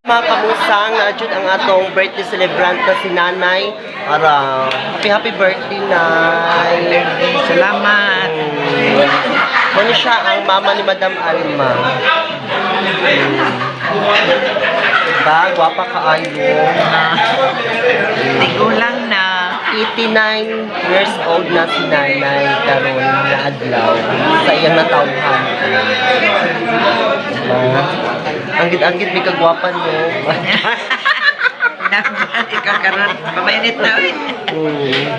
Mga kamusang, naa jud ang atong birthday celebrant na si Nanay. Para happy happy birthday, Nay. Salamat. Mao siya ang mama ni Madam Alma. Ba, gwapa kaayo. Tigulang na. 89 years old na si Nanay karon na adlaw sa iyang natawhan. Diba? Anggit-anggit may kagwapa, no? Naman, ikaw karon. Pamainit na, uy.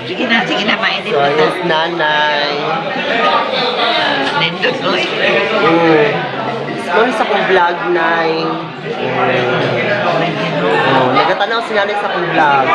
Sige na, mainit So, na. yes, Nanay. Nindot, uy. Mao sa akong vlog, Nay. Oh, nagatanaw si Nanay sa akong vlog.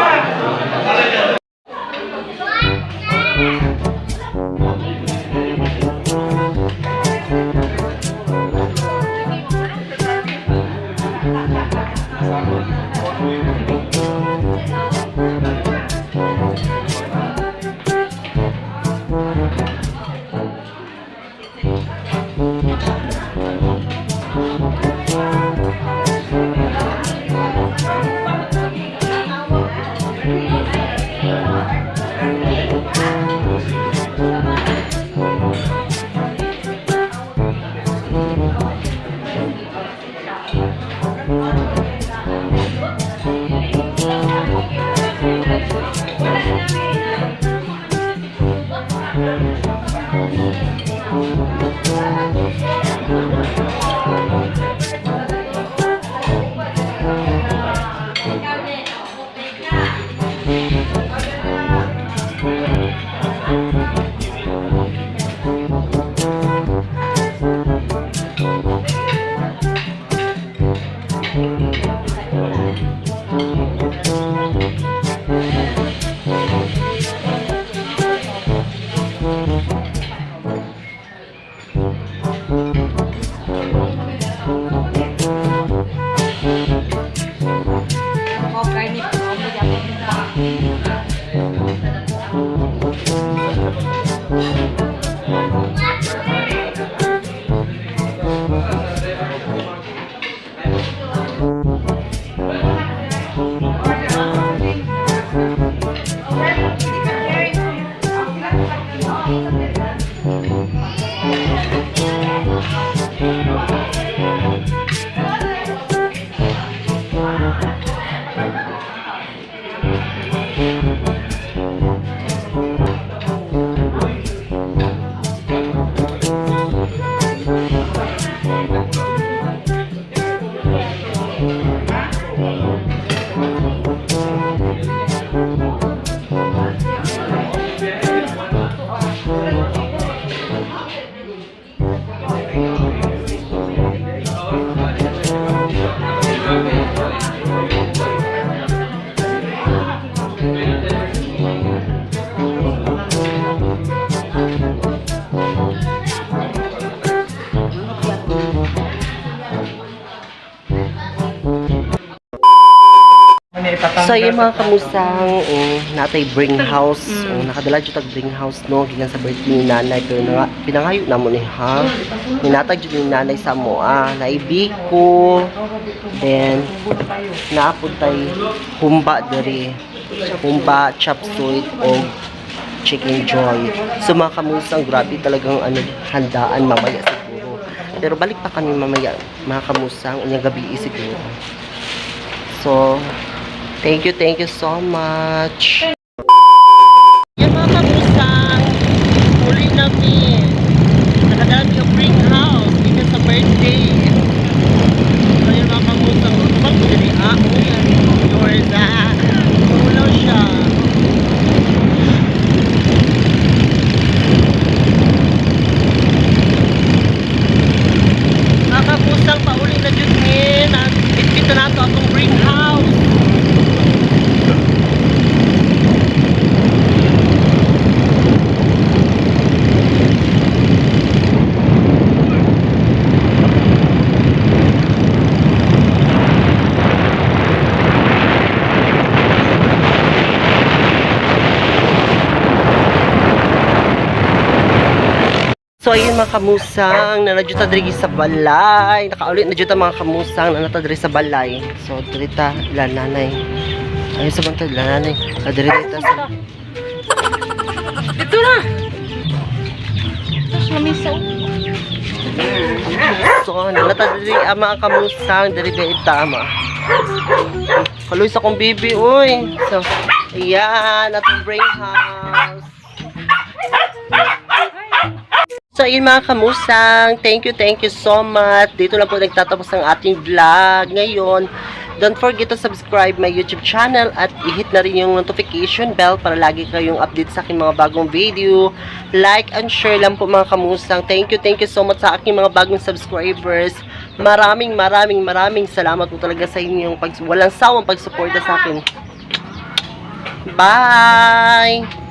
So yung mga kamusang, natay bring house, nakadala jud tag bring house, no, gikan sa birthday ni Nanay, pero na, pinangayo na mo ni ha. Hinatag jud ni Nanay sa mo ah, naibiko. Then naapod tay humba diri. Humba, chop suey og chicken joy. So mga kamusang, grabe talagang ano, handaan mamaya siguro. Pero balik pa kami mamaya, mga kamusang, unyang gabi siguro. So, thank you so much. Yan, mga kamusang, uli namin. Nakadala yung bring house dito sa birthday. So yun, mga kamusang, bang dili ah, oh yan, yours ah. Ulaw siya. Mga kamusang, pauli na jud ni, na bitbit na nato atong bring house. So ayun, mga kamusang, naa na jud ta diri sa balay. Nakauli na jud ta, mga kamusang, naa na ta diri sa balay. So diri ta ila nanay. Ayun sa bantay ila nanay. Ah, diri ta sa Dito na. Tapos lamisa. So naa na ta diri, ah, mga kamusang, diri ba tama. Kaloy sa kong bibi, uy. So ayan, atong bring house. So ayun, mga kamusang, thank you so much. Dito lang po nagtatapos ang ating vlog ngayon. Don't forget to subscribe my YouTube channel at i-hit na rin yung notification bell para lagi kayong update sa aking mga bagong video. Like and share lang po, mga kamusang. Thank you so much sa aking mga bagong subscribers. Maraming maraming maraming salamat po talaga sa inyong walang sawang pagsuporta sa akin. Bye!